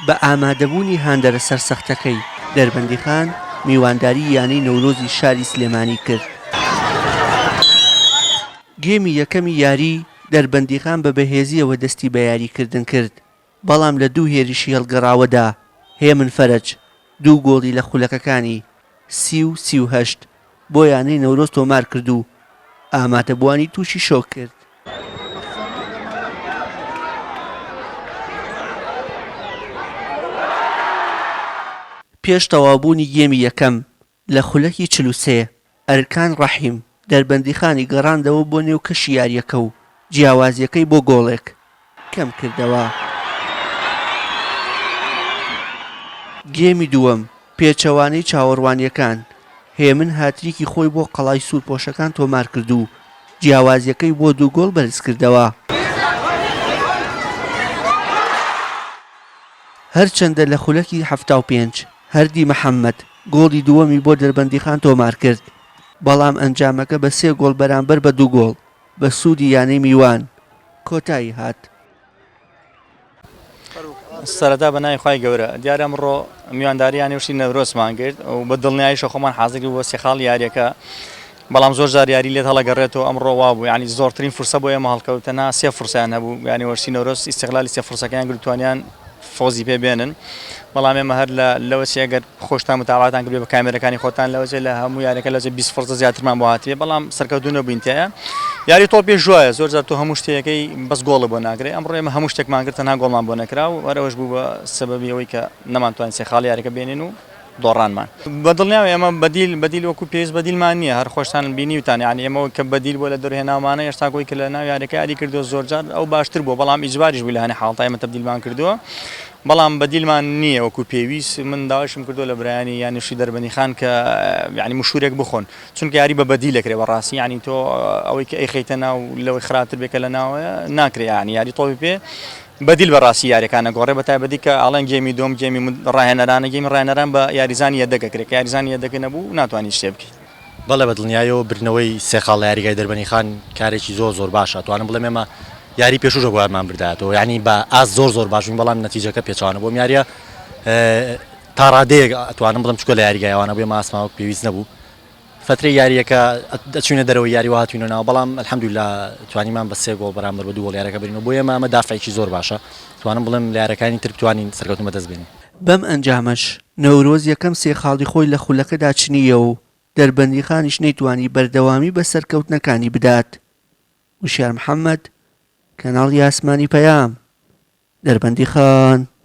بە ئامادەبوونی هاندەرە سەرسەختەکەی، دەربەندیخان میوانداری یانەی نەورۆزی شاری سلێمانی کرد. گێمی یەکەمی یاری، دەربەندیخان بە بەهێزییەوە دەستی بە یاریکردن کرد، بەڵام لە دوو هێرشی هەڵگەڕاوەدا هێمن فەرەج دوو گۆڵی لە خولەکەکانی 30 و 38 بۆ یانەی نەورۆز تۆمارکرد و ئامادەبووانی تووشی شۆک کرد. پێش تەواوبوونی گێمی یەکەم لە خولەکی 43 ئەرکان ڕەحیم دەربەندیخانی گەڕاندەوە بۆ نێو کەشی یارییەکە و جیاوازییەکەی بۆ گۆڵێک کەمکردەوە. گێمی دووەم پێچەوانەی چاوەڕوانییەکان، هێمن هاتریکی خۆی بۆ قەڵای سوورپۆشەکان تۆمارکرد و جیاوازییەکەی بۆ دوو گۆڵ بەرزکردەوە. هەرچەندە لە خولەکی 75 هەردی محەممەد گۆڵی دووەمی بۆ دەربەندیخان تۆمارکرد، بەڵام ئەنجامەکە بە سێ گۆڵ بەرامبەر بە دوو گۆڵ بە سوودی یانەی میوان کۆتایی هات. سەرەتا بە ناوی خوای گەورە دیارە ئەمڕۆ میوانداری یانەی وشتی نەورۆزمان کرد و بە دڵنیاییشە خۆمان حازر کرد بۆ سێ خاڵی یاریەکە بەڵام زۆر جار یاری لێت هەڵەگەڕێتەوە ئەمڕۆ وا بوو یعنی زۆرترین فرسە بۆ ئێمە هەڵکەوت تەنها سێ فرسەیان هەبوو یانی وەرسی نەورۆز ئیستغلالی سێ فرسەکەیان کرد توانیان فۆزی پێ بێنن بەڵام ئێمە هەر لە لەوە چێ ئەگەر خۆشتان متابعتان کردبێ بە کامێرەکانی خۆتان لەوە چێ لە هەموو یاریەکە لەوە چێ 20 فرسە زیاترمان بۆ هاتبێ بەڵام سەرکەوتوو نەبووین تیایا یاری تۆپی ژوایە زۆر جار تۆ هەموو شتێکەی بەس گۆڵە بۆ ناکرێ ئەمڕۆ ئێمە هەموو شتێکمان کرد تەنها گۆڵمان بۆ نەکرا و هەر ئەوەش بوو بە سەبەبی ئەوەی کە نەمانتوانی سێ خاڵی یاریەکە بێنین و دۆڕانمان. بە دڵنیاوە ئێمە بەدیل بەدیل وەکو پێویست بەدیلمان نییە هەر خۆشتان بینیوتان یانی ئێمە کە بەدیل بۆ لە دەرهێناومانە ئێستا گۆی کە لە ناو یاریەکە یاری کردووە زۆرجار ئەو باشتر بووە بەڵام ئیجباریش بوو لە هەنێ حاڵەتا ئێمە تەبدیلمان کردووە بەڵام بەدیلمان نییە وەکو پێویست من داوایشم کردووە لە برایانی یانیشی دەربەندیخان کە یانی مشوورێک بخۆن چونکە یاری بە بەدیل دەکرێت بەڕاستی یانی تۆ ئەوەی کە ئەیخەیتە ناو لەوەی خراپتر بێ کە لە ناوەیە ناکرێ یانی یاری تۆپی پێ بەدیل بەڕاستی یاریەکان ئەگۆڕێ بە تایبەتی کە ئەڵێن گێمی دۆم گێمی ڕاهێنەرانە گێمی ڕاهێنەران بە یاریزانی یەدەگ ئەکرێ کە یاریزانی یەدەگ نەبوو ناتوانی هیچ شتێ بکەیت. بەڵێ بە دڵنیایەوە بردنەوەی سێ خاڵ لە یاریگای دەربەنیخان کارێکی زۆر زۆر باشە ئەتوانم بڵێم ئێمە یاری پێشووش ئەبوایە بردایەتەوە یانی بە ئاست زۆر زۆر باش بووین بەڵام نەتیجەکە پێچەوانە بوو ئەم یاریە تا ڕادەیەک ئەتوانم بڵێم چونکە لە یاریگای ئەوانە بوو ئێمە ئاستمان وەک پێویست نەبوو فەترەی یاریەکە دەچوینە دەرەوەی یاری و هاتوینە ناو بەڵام الحمدللە توانیمان بە سێ گۆڵ بەرامبەر بە دوو گۆڵ یاریەکە بەرین و بۆ ئێمە ئەمە دافعێکی زۆر باشە توانم بڵێم لە یاریەکانی تر بتوانین سەرکەوتن بەدەست بێنین. بەم ئەنجامەش نەورۆز یەکەم سێ خاڵی خۆی لە خولەکەدا چنییەوە و دەربەندیخانیش نەیتوانی بەردەوامی بە سەرکەوتنەکانی بدات. وشیار محەمەد، کەناڵی ئاسمانی پەیام، دەربەندیخان.